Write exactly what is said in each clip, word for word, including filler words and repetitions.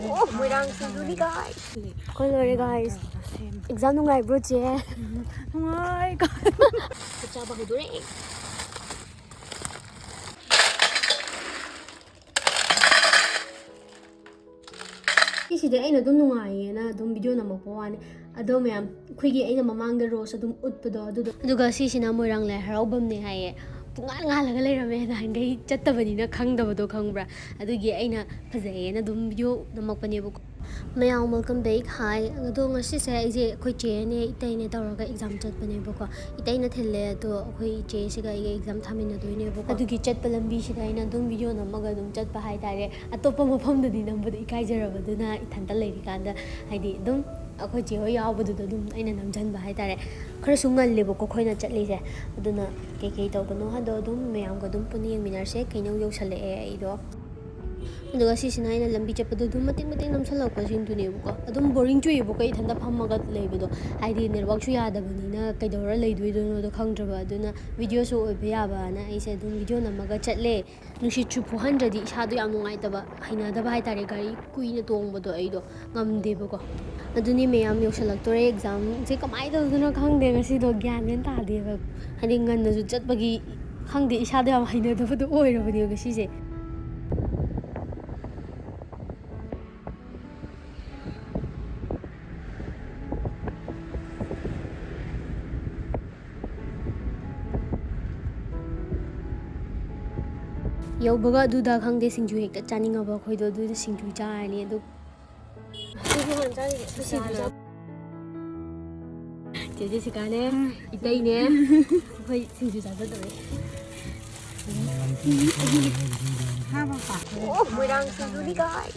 ꯑꯣ, ꯃꯣꯏꯔꯥꯡ ꯁꯤꯡꯖꯨꯅꯤ, guys꯫ ꯑꯩꯈꯣꯏ ꯂꯣꯏꯔꯦ, guys꯫ Exam ꯅꯨꯡꯉꯥꯏꯕ꯭ꯔꯣ, ꯆꯦ? ꯅꯨꯡꯉꯥꯏ꯫ ꯆꯥꯛ ꯆꯥꯕ ꯍꯧꯗꯣꯔꯦ꯫ ꯁꯤꯁꯤꯗꯤ ꯑꯩꯅ ꯑꯗꯨꯝ ꯅꯨꯡꯉꯥꯏꯌꯦꯅ ꯑꯗꯨꯝ video ꯅꯝꯃꯛꯄ ꯋꯥꯅꯤ꯫ ꯑꯗꯣ ꯃꯌꯥꯝ, ꯑꯩꯈꯣꯏꯒꯤ ꯑꯩꯅ ꯃꯃꯥꯡꯗ rose ꯑꯗꯨꯝ ꯎꯠꯄꯗꯣ ꯑꯗꯨꯗꯣ꯫ ꯑꯗꯨꯒ ꯁꯤꯁꯤꯅ ꯃꯣꯏꯔꯥꯡ ꯂꯥꯏ ꯍꯔꯥꯎꯐꯝꯅꯦ ꯍꯥꯏꯌꯦ꯫ ꯄꯨꯡꯉꯥꯟ ꯉꯥꯜꯂꯒ ꯂꯩꯔꯝꯃꯦ, ꯅꯍꯥꯟꯈꯩ ꯆꯠꯇꯕꯅꯤꯅ ꯈꯪꯗꯕꯗꯣ, ꯈꯪꯕ꯭ꯔꯥ? ꯑꯗꯨꯒꯤ ꯑꯩꯅ ꯐꯖꯩꯌꯦꯅ ꯑꯗꯨꯝ video ꯅꯝꯃꯛꯄꯅꯦꯕꯀꯣ꯫ ꯃꯌꯥꯝ, welcome back꯫ Hi꯫ ꯑꯗꯣ ꯉꯁꯤꯁꯦ ꯑꯩꯁꯦ ꯑꯩꯈꯣꯏ ꯆꯦꯅꯦ ꯏꯇꯩꯅꯦ ꯇꯧꯔꯒ exam ꯆꯠꯄꯅꯦꯕꯀꯣ꯫ ꯏꯇꯩꯅ ꯊꯤꯜꯂꯦ, ꯑꯗꯣ ꯑꯩꯈꯣꯏ ꯏꯆꯦꯁꯤꯒ ꯑꯩꯒ exam ꯊꯥꯃꯤꯟꯅꯗꯣꯏꯅꯦꯕꯀꯣ꯫ ꯑꯗꯨꯒꯤ ꯆꯠꯄ ꯂꯝꯕꯤꯁꯤꯗ ꯑꯩꯅ ꯑꯗꯨꯝ video ꯅꯝꯃꯒ ꯑꯗꯨꯝ ꯆꯠꯄ ꯍꯥꯏꯇꯥꯔꯦ꯫ ꯑꯇꯣꯞꯄ ꯃꯐꯝꯗꯗꯤ ꯅꯝꯕꯗꯣ ꯏꯀꯥꯏꯖꯔꯕꯗꯨꯅ ꯏꯊꯟꯇ ꯂꯩꯔꯤꯀꯥꯟꯗ, ꯍꯥꯏꯗꯤ, ꯑꯗꯨꯝ ꯑꯩꯈꯣꯏ ꯆꯦ ꯍꯣꯏ ꯌꯥꯎꯕꯗꯨꯗ ꯑꯗꯨꯝ ꯑꯩꯅ ꯅꯝꯁꯤꯟꯕ ꯍꯥꯏꯇꯥꯔꯦ꯫ ꯈꯔꯁꯨ ꯉꯜꯂꯦꯕꯀꯣ ꯑꯩꯈꯣꯏꯅ ꯆꯠꯂꯤꯁꯦ꯫ ꯑꯗꯨꯅ ꯀꯩꯀꯩ ꯇꯧꯕꯅꯣ ꯍꯥꯏꯗꯣ ꯑꯗꯨꯝ ꯃꯌꯥꯝꯒ ꯑꯗꯨꯝ ꯄꯨꯟꯅ ꯌꯦꯡꯃꯤꯟꯅꯔꯁꯦ꯫ ꯀꯩꯅꯧ ꯌꯧꯁꯜꯂꯛꯑꯦ ꯑꯩꯗꯣ꯫ ꯑꯗꯨꯒ ꯁꯤꯁꯤꯅ ꯑꯩꯅ ꯂꯝꯕꯤ ꯆꯠꯄꯗꯣ ꯑꯗꯨꯝ ꯃꯇꯦꯛ ꯃꯇꯦꯛ ꯅꯝꯁꯜꯂꯛꯄꯁꯤꯡꯗꯨꯅꯦꯕꯀꯣ꯫ ꯑꯗꯨꯝ boring ꯆꯨꯏꯌꯦꯕꯀꯣ ꯏꯊꯟꯇ ꯐꯝꯃꯒ ꯂꯩꯕꯗꯣ, ꯍꯥꯏꯗꯤ networkꯁꯨ ꯌꯥꯗꯕꯅꯤꯅ ꯀꯩꯗꯧꯔ ꯂꯩꯗꯣꯏꯅꯣꯗꯣ ꯈꯪꯗ꯭ꯔꯕ꯫ ꯑꯗꯨꯅ videoꯁꯨ ꯑꯣꯏꯕ ꯌꯥꯕꯅ ꯑꯩꯁꯦ ꯑꯗꯨꯝ video ꯅꯝꯃꯒ ꯆꯠꯂꯦ꯫ ꯅꯨꯡꯁꯤꯠꯁꯨ ꯐꯨꯍꯟꯗ꯭ꯔꯗꯤ ꯏꯁꯥꯗꯣ ꯌꯥꯝ ꯅꯨꯡꯉꯥꯏꯇꯕ, ꯍꯩꯅꯗꯕ ꯍꯥꯏꯇꯥꯔꯦ꯫ ꯒꯥꯔꯤ ꯀꯨꯏꯅ ꯇꯣꯡꯕꯗꯣ ꯑꯩꯗꯣ ꯉꯝꯗꯦꯕꯀꯣ꯫ ꯑꯗꯨꯅꯤ ꯃꯌꯥꯝ, ꯌꯧꯁꯜꯂꯛꯇꯣꯔꯦ꯫ Examꯁꯦ ꯀꯃꯥꯏꯅ ꯇꯧꯗꯣꯏꯅꯣ ꯈꯪꯗꯦ ꯉꯁꯤꯗꯣ, ꯒ꯭ꯌꯥꯟ ꯃꯦꯟ ꯇꯥꯗꯦꯕ꯫ ꯍꯥꯏꯗꯤ ꯉꯟꯅꯁꯨ ꯆꯠꯄꯒꯤ, ꯈꯪꯗꯦ, ꯏꯁꯥꯗ ꯌꯥꯝ ꯍꯩꯅꯗꯕꯗꯣ ꯑꯣꯏꯔꯕꯅꯦꯕ ꯉꯁꯤꯁꯦ꯫ ꯌꯧꯕꯒ ꯑꯗꯨꯗ, ꯈꯪꯗꯦ, ꯁꯤꯡꯖꯨ ꯍꯦꯛꯇ ꯆꯥꯅꯤꯡꯉꯕ ꯑꯩꯈꯣꯏꯗꯣ꯫ ꯑꯗꯨꯗ ꯁꯤꯡꯖꯨ ꯆꯥꯔꯅꯤ꯫ ꯑꯗꯨ ꯆꯦ ꯖꯦꯁꯤꯀꯥꯅꯦ, ꯏꯇꯩꯅꯦ, ꯑꯩꯈꯣꯏ ꯁꯤꯡꯖꯨ ꯆꯥꯖꯗꯧꯔꯦ꯫ ꯑꯣ, ꯃꯣꯏꯔꯥꯡ ꯁꯤꯡꯖꯨꯅꯤ, guys꯫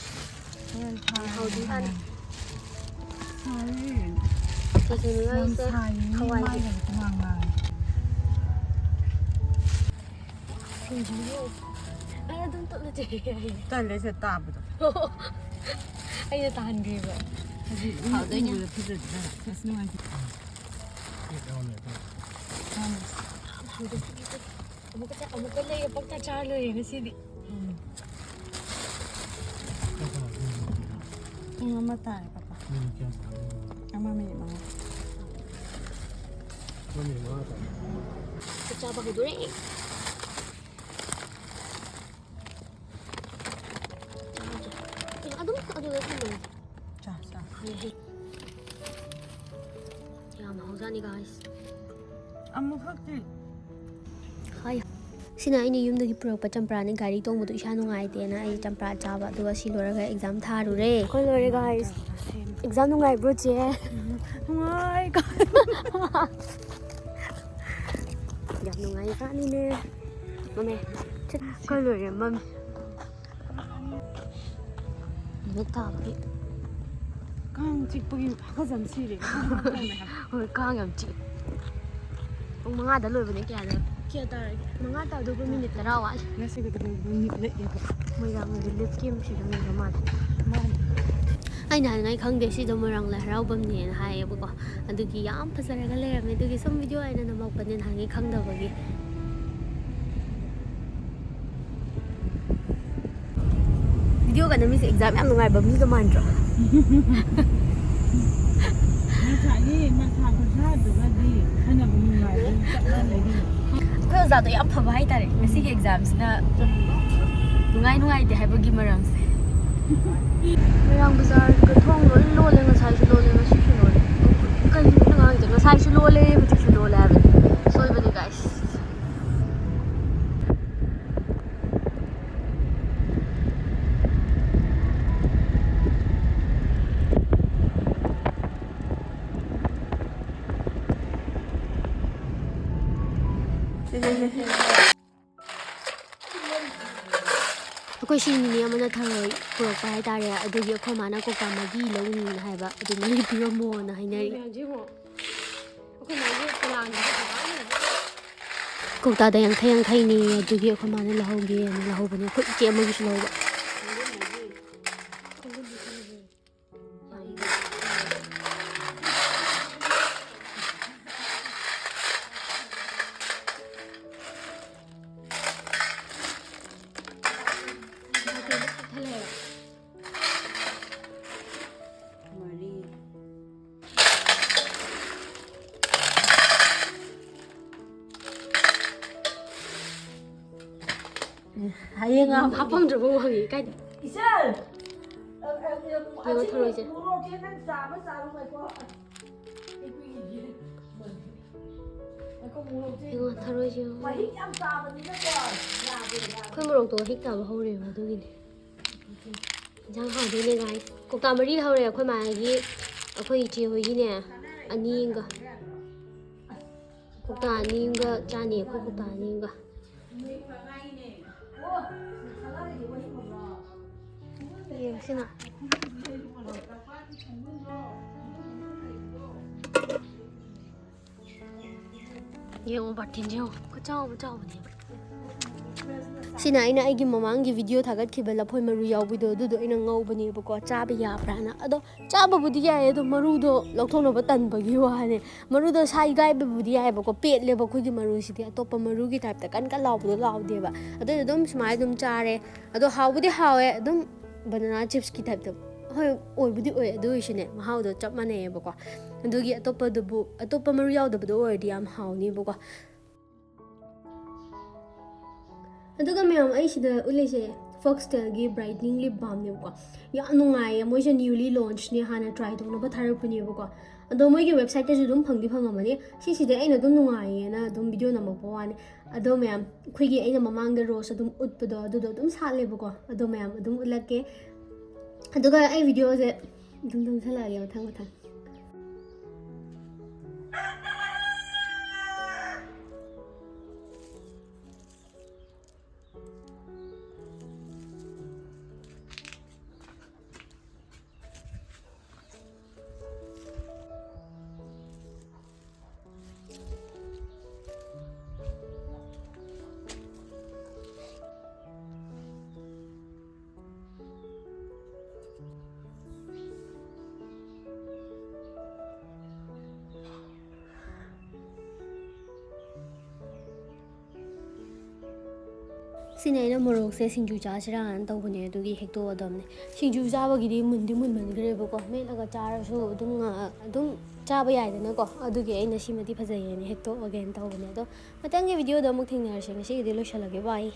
ꯍꯥꯎꯗꯤ ꯍꯥꯎꯅꯤ꯫ ꯆꯦ ꯁꯣꯅꯤꯌꯥꯒꯤꯁꯦ ꯍꯋꯥꯏꯁꯦ꯫ ꯁꯤꯡꯖꯨ꯫ ꯑꯩ ꯑꯗꯨꯝ ꯇꯣꯠꯂ ꯆꯥꯏ꯫ ꯇꯜꯂꯦ ꯁꯦ ꯇꯥꯕꯗꯣ꯫ ꯑꯩꯅ ꯇꯥꯍꯟꯈ꯭ꯔꯦꯕ꯫ ꯍꯧꯖꯤꯛ ꯍꯥꯎꯗꯣꯏꯅꯦ꯫ ꯎꯕꯗ ꯐꯖꯗꯅ꯫ ꯑꯁ, ꯅꯨꯡꯉꯥꯏꯇꯦ꯫ ꯌꯥꯝ ꯍꯥꯎꯗꯣꯏꯅꯦ꯫ ꯑꯃꯨꯛꯀ ꯆꯥ-, ꯑꯃꯨꯛꯀ ꯂꯩꯔ ꯄꯪꯆꯥ ꯆꯥꯔ ꯂꯣꯏꯔꯦ ꯉꯁꯤꯗꯤ꯫ ꯎꯝ꯫ ꯄꯨꯡ ꯑꯃ ꯇꯥꯔꯦ, ꯄꯥꯄꯥ꯫ ꯃꯤꯅꯤꯠ ꯀꯌꯥ ꯇꯥꯔꯦ? ꯑꯃ ꯃꯤꯅꯤꯠ ꯃꯉꯥ꯫ ꯑꯃ ꯃꯤꯅꯤꯠ ꯃꯉꯥ ꯇꯥꯔꯦ꯫ ꯆꯥꯛ ꯆꯥꯕ ꯍꯧꯗꯣꯔꯦ꯫ ꯆꯥꯔꯁꯦ꯫ ꯑꯦ, ꯑꯗꯨꯝ ꯑꯗꯨꯗ ꯊꯝꯃꯣ꯫ ꯆꯥ, ꯆꯥ꯫ ꯍꯩ, ꯍꯩ꯫ ꯌꯥꯝ ꯍꯧꯖꯥꯅꯤ, guys꯫ ꯑꯃꯨꯛꯈꯛꯇꯤ꯫ ꯍꯥꯏ꯫ ꯁꯤꯅ ꯑꯩꯅ ꯌꯨꯝꯗꯒꯤ ꯄꯨꯔꯛꯄ ꯆꯝꯄ꯭ꯔꯥꯅꯤ꯫ ꯒꯥꯔꯤ ꯇꯣꯡꯕꯗꯣ ꯏꯁꯥ ꯅꯨꯡꯉꯥꯏꯇꯦꯅ ꯑꯩ ꯆꯝꯄ꯭ꯔꯥ ꯆꯥꯕ, ꯑꯗꯨꯒ ꯁꯤ ꯂꯣꯏꯔꯒ exam ꯊꯥꯔꯨꯔꯦ꯫ ꯑꯩꯈꯣꯏ ꯂꯣꯏꯔꯦ, guys꯫ Exam ꯅꯨꯡꯉꯥꯏꯕ꯭ꯔꯣ, ꯆꯦ? ꯅꯨꯡꯉꯥꯏ꯫ ꯌꯥꯝ ꯅꯨꯡꯉꯥꯏꯖꯥꯠꯅꯤꯅꯦ꯫ ꯃꯃꯦ, ꯆꯠ-, ꯑꯩꯈꯣꯏ ꯂꯣꯏꯔꯦ, ꯃꯝꯃꯦ꯫ ꯅꯨꯃꯤꯠ ꯇꯥꯕꯒꯤ꯫ ꯀꯥꯡ ꯆꯤꯛꯄꯒꯤ ꯍꯥꯀꯠꯆꯕꯅ ꯁꯤꯔꯦ꯫ ꯍꯣꯏ, ꯀꯥꯡ ꯌꯥꯝ ꯆꯤꯛꯑꯦ꯫ ꯄꯨꯡ ꯃꯉꯥꯗ ꯂꯣꯏꯕꯅꯦ꯫ ꯀꯌꯥꯗ? ꯀꯌꯥ ꯇꯥꯔꯒꯦ? ꯃꯉꯥ ꯇꯥꯗꯧꯕ ꯃꯤꯅꯤꯠ ꯇꯔꯥ ꯋꯥꯠꯂꯤ꯫ ꯉꯁꯤꯗꯤ ꯀꯩꯗꯧꯕ ꯅꯨꯃꯤꯠ ꯂꯦꯛꯑꯦꯕ? ꯃꯣꯏꯔꯥꯡ relief camp ꯁꯤꯗ ꯂꯩꯕ ꯃꯥꯜꯂꯦ꯫ ꯃꯥꯅꯦ꯫ ꯑꯩ ꯅꯍꯥꯟꯉꯩ ꯈꯪꯗꯦ ꯁꯤꯗꯣ ꯃꯣꯏꯔꯥꯡ ꯂꯥꯏ ꯍꯔꯥꯎꯐꯝꯅꯦꯅ ꯍꯥꯏꯌꯦꯕꯀꯣ꯫ ꯑꯗꯨꯒꯤ ꯌꯥꯝ ꯐꯖꯔꯒ ꯂꯩꯔꯝꯃꯦ꯫ ꯑꯗꯨꯒꯤ ꯁꯨꯝ video ꯑꯣꯏꯅ ꯅꯝꯃꯛꯄꯅꯦ, ꯅꯍꯥꯟꯉꯩ ꯈꯪꯗꯕꯒꯤ꯫ Video ꯒ ꯅꯝꯃꯤꯁꯦ exam ꯌꯥꯝ ꯅꯨꯡꯉꯥꯏꯕ ꯃꯤꯒ ꯃꯥꯟꯗ꯭ꯔꯣ? ꯉꯁꯥꯏꯒꯤ ꯃꯊꯥ ꯈꯨꯁꯥꯗꯨꯒꯗꯤ ꯈꯟꯅꯕ ꯅꯨꯡꯉꯥꯏꯕ ꯆꯞ ꯃꯥꯟꯅꯩ꯫ ꯑꯩꯈꯣꯏ ꯑꯣꯖꯥꯗꯣ ꯌꯥꯝ ꯐꯕ ꯍꯥꯏꯇꯥꯔꯦ꯫ ꯉꯁꯤꯒꯤ exam ꯁꯤꯅ ꯅꯨꯡꯉꯥꯏ ꯅꯨꯡꯉꯥꯏꯇꯦ ꯍꯥꯏꯕꯒꯤ ꯃꯔꯝꯁꯦ꯫ ꯃꯣꯏꯔꯥꯡ ꯕꯖꯥꯔꯒ ꯊꯣꯡ ꯂꯣꯏ ꯂꯣꯜꯂꯦ, ꯉꯁꯥꯏꯁꯨ ꯂꯣꯜꯂꯦ, ꯉꯁꯤꯁꯨ ꯂꯣꯜꯂꯦ꯫ ꯀꯩꯅꯣ ꯑꯩꯅ ꯉꯥꯡꯉꯤꯗꯣ? ꯉꯁꯥꯏꯁꯨ ꯂꯣꯜꯂꯦ, ꯍꯧꯖꯤꯛꯁꯨ ꯂꯣꯜꯂꯦ ꯍꯥꯏꯕꯅꯤ꯫ ꯁꯣꯏꯕꯅꯤ, guys꯫ ꯑꯩꯈꯣꯏ ꯁꯤ ꯅꯤꯅꯦ ꯑꯃꯅ ꯊꯔꯣꯏ ꯄꯨꯔꯛꯄ ꯍꯥꯏꯇꯥꯔꯦ, ꯑꯗꯨꯒꯤ ꯑꯩꯈꯣꯏ ꯃꯥꯅ ꯀꯧꯇꯥ ꯃꯔꯤ ꯂꯧꯅꯤꯅ ꯍꯥꯏꯕ, ꯑꯗꯨ ꯃꯔꯤ ꯄꯤꯔꯝꯃꯣꯅ ꯍꯥꯏꯅꯔꯤ꯫ ꯀꯧꯇꯥꯗ ꯌꯥꯡꯈꯩ ꯌꯥꯡꯈꯩꯅꯤ, ꯑꯗꯨꯒꯤ ꯑꯩꯈꯣꯏ ꯃꯥꯅ ꯂꯧꯍꯧꯒꯦꯅ ꯂꯧꯍꯧꯕꯅꯦ, ꯑꯩꯈꯣꯏ ꯏꯆꯦ ꯑꯃꯒꯤꯁꯨ ꯂꯧꯕ꯫ ꯍꯌꯦꯡ ꯉꯥ ꯍꯥꯞꯄꯝꯗ꯭ꯔꯕ ꯍꯪꯉꯤ ꯀꯥꯏꯗ? ꯏꯆꯜ! ꯌꯦꯡꯉꯣ ꯊꯔꯣꯏꯁꯦ꯫ ꯃꯣꯔꯣꯛꯁꯦ ꯅꯪ ꯆꯥꯕ ꯆꯥꯔꯨ ꯉꯥꯏꯀꯣ꯫ ꯑꯁ, ꯑꯩꯈꯣꯏꯒꯤ ꯉꯥꯏꯈꯣ, ꯃꯣꯔꯣꯛꯁꯦ ꯌꯦꯡꯉꯣ ꯊꯔꯣꯏꯁꯦ ꯌꯦꯡꯉꯣ꯫ ꯃꯍꯤꯛ ꯌꯥꯝ ꯆꯥꯕꯅꯤꯅꯀꯣ ꯌꯥꯗꯦꯕ꯫ ꯑꯩꯈꯣꯏ ꯃꯣꯔꯣꯛꯇꯣ ꯍꯦꯛ ꯇꯥꯕ ꯍꯧꯔꯦꯕ ꯑꯗꯨꯒꯤꯅꯦ꯫ ꯏꯟꯁꯥꯡ ꯍꯥꯎꯗꯣꯏꯅꯦ ꯒꯥꯏꯁ꯫ ꯀꯧꯇꯥ ꯃꯔꯤ ꯍꯧꯔꯦ ꯑꯩꯈꯣꯏ ꯃꯥꯒꯤ, ꯑꯩꯈꯣꯏ ꯏꯆꯦ ꯍꯣꯏꯒꯤꯅꯦ ꯑꯅꯤ ꯑꯃꯒ꯫ ꯀꯧꯇꯥ ꯑꯅꯤ ꯑꯃꯒ ꯆꯥꯅꯤ ꯑꯩꯈꯣꯏ ꯀꯧꯇꯥ ꯑꯅꯤ ꯑꯃꯒ꯫ ꯌꯦꯡꯁꯤꯅ꯫ ꯌꯦꯡꯉꯣ ꯕꯥꯔꯇꯤꯟꯁꯦ ꯌꯦꯡꯉꯣ ꯈꯨꯆꯥꯎ ꯑꯃ ꯆꯥꯎꯕꯅꯦꯕ꯫ ꯁꯤꯅ ꯑꯩꯅ ꯑꯩꯒꯤ ꯃꯃꯥꯡꯒꯤ ꯚꯤꯗꯤꯑꯣ ꯊꯥꯒꯠꯈꯤꯕ ꯂꯐꯣꯏ ꯃꯔꯨ ꯌꯥꯎꯕꯤꯗꯣ ꯑꯗꯨꯗꯣ ꯑꯩꯅ ꯉꯧꯕꯅꯦꯕꯀꯣ꯫ ꯆꯥꯕ ꯌꯥꯕ꯭ꯔꯥꯅ꯫ ꯑꯗꯣ ꯆꯥꯕꯕꯨꯗꯤ ꯌꯥꯏ, ꯑꯗꯣ ꯃꯔꯨꯗꯣ ꯂꯧꯊꯣꯛꯅꯕ ꯇꯟꯕꯒꯤ ꯋꯥꯅꯦ꯫ ꯃꯔꯨꯗꯣ ꯁꯥꯏꯒꯥꯏꯕꯕꯨꯗꯤ ꯌꯥꯏꯑꯕꯀꯣ, ꯄꯦꯠꯂꯦꯕ ꯑꯩꯈꯣꯏꯒꯤ ꯃꯔꯨꯁꯤꯗꯤ꯫ ꯑꯇꯣꯞꯄ ꯃꯔꯨꯒꯤ ꯇꯥꯏꯞꯇ ꯀꯟ ꯀꯟ ꯂꯥꯎꯕꯗꯣ ꯂꯥꯎꯗꯦꯕ꯫ ꯑꯗꯨꯅ ꯑꯗꯨꯝ ꯁꯨꯃꯥꯏꯅ ꯑꯗꯨꯝ ꯆꯥꯔꯦ꯫ ꯑꯗꯣ ꯍꯥꯎꯕꯨꯗꯤ ꯍꯥꯎꯋꯦ ꯑꯗꯨꯝ꯫ ꯕꯅꯅꯥ ꯆꯤꯞꯁꯀꯤ ꯇꯥꯏꯞꯇ ꯍꯣꯏ ꯑꯣꯏꯕꯨꯗꯤ ꯑꯣꯏ, ꯑꯗꯨ ꯑꯣꯏꯔꯁꯨꯅꯦ ꯃꯍꯥꯎꯗꯣ ꯆꯞ ꯃꯥꯟꯅꯩꯌꯦꯕꯀꯣ꯫ ꯑꯗꯨꯒꯤ ꯑꯇꯣꯞꯄꯗꯨꯕꯨ, ꯑꯇꯣꯞꯄ ꯃꯔꯨ ꯌꯥꯎꯗꯕꯗꯣ ꯑꯣꯏꯔꯗꯤ ꯌꯥꯝ ꯍꯥꯎꯅꯤꯕꯀꯣ꯫ ꯑꯗꯨꯒ ꯃꯌꯥꯝ, ꯑꯩ ꯁꯤꯗ ꯎꯠꯂꯤꯁꯦ ꯐꯣꯛꯁꯇꯦꯜꯒꯤ ꯕ꯭ꯔꯥꯏꯠꯅꯤꯡ ꯂꯤꯞ ꯕꯥꯝꯅꯦꯕꯀꯣ꯫ ꯌꯥꯝ ꯅꯨꯡꯉꯥꯏꯌꯦ, ꯃꯣꯏꯁꯦ ꯅ꯭ꯌꯨꯂꯤ ꯂꯣꯟꯆꯅꯦ, ꯍꯥꯟꯅ ꯇ꯭ꯔꯥꯏ ꯇꯧꯅꯕ ꯊꯥꯔꯛꯄꯅꯦꯕꯀꯣ꯫ ꯑꯗꯣ ꯃꯣꯏꯒꯤ ꯋꯦꯕꯁꯥꯏꯠꯇꯁꯨ ꯑꯗꯨꯝ ꯐꯪꯗꯤ ꯐꯪꯉꯝꯃꯅꯤ꯫ ꯁꯤꯁꯤꯗꯤ ꯑꯩꯅ ꯑꯗꯨꯝ ꯅꯨꯡꯉꯥꯏꯌꯦꯅ ꯑꯗꯨꯝ ꯚꯤꯗꯤꯑꯣ ꯅꯝꯃꯛꯄ ꯋꯥꯅꯤ꯫ ꯑꯗꯣ ꯃꯌꯥꯝ, ꯑꯩꯈꯣꯏꯒꯤ ꯑꯩꯅ ꯃꯃꯥꯡꯗ ꯔꯣꯁ ꯑꯗꯨꯝ ꯎꯠꯄꯗꯣ ꯑꯗꯨꯗꯣ ꯑꯗꯨꯝ ꯁꯥꯠꯂꯦꯕꯀꯣ꯫ ꯑꯗꯣ ꯃꯌꯥꯝ ꯑꯗꯨꯝ ꯎꯠꯂꯛꯀꯦ꯫ ꯑꯗꯨꯒ ꯑꯩ ꯚꯤꯗꯤꯑꯣꯁꯦ ꯑꯗꯨꯝ ꯅꯝꯁꯜꯂꯛꯑꯒꯦ ꯃꯊꯪ ꯃꯊꯪ꯫ ꯁꯤꯅ ꯑꯩꯅ ꯃꯣꯔꯣꯛꯁꯦ ꯁꯤꯡꯖꯨ ꯆꯥꯁꯤꯔꯥꯅ ꯇꯧꯕꯅꯦ, ꯑꯗꯨꯒꯤ ꯍꯦꯛꯇꯣꯛꯑꯗꯕꯅꯦ꯫ ꯁꯤꯡꯖꯨ ꯆꯥꯕꯒꯤꯗꯤ ꯃꯨꯟꯗꯤ ꯃꯨꯟꯃꯟꯈ꯭ꯔꯦꯕꯀꯣ, ꯃꯦꯠꯂꯒ ꯆꯥꯔꯁꯨ ꯑꯗꯨꯝ ꯉꯥ-, ꯑꯗꯨꯝ ꯆꯥꯕ ꯌꯥꯏꯗꯅꯀꯣ꯫ ꯑꯗꯨꯒꯤ ꯑꯩꯅ ꯁꯤꯃꯗꯤ ꯐꯖꯩꯌꯦꯅ ꯍꯦꯛꯇꯣꯛꯑꯒꯦꯅ ꯇꯧꯕꯅꯦ꯫ ꯑꯗꯣ ꯃꯊꯪꯒꯤ ꯚꯤꯗꯤꯑꯣꯗ ꯑꯃꯨꯛ ꯊꯦꯡꯅꯔꯁꯦ꯫ ꯉꯁꯤꯒꯤꯗꯤ ꯂꯣꯏꯁꯤꯜꯂꯒꯦ꯫ ꯕꯥꯏ꯫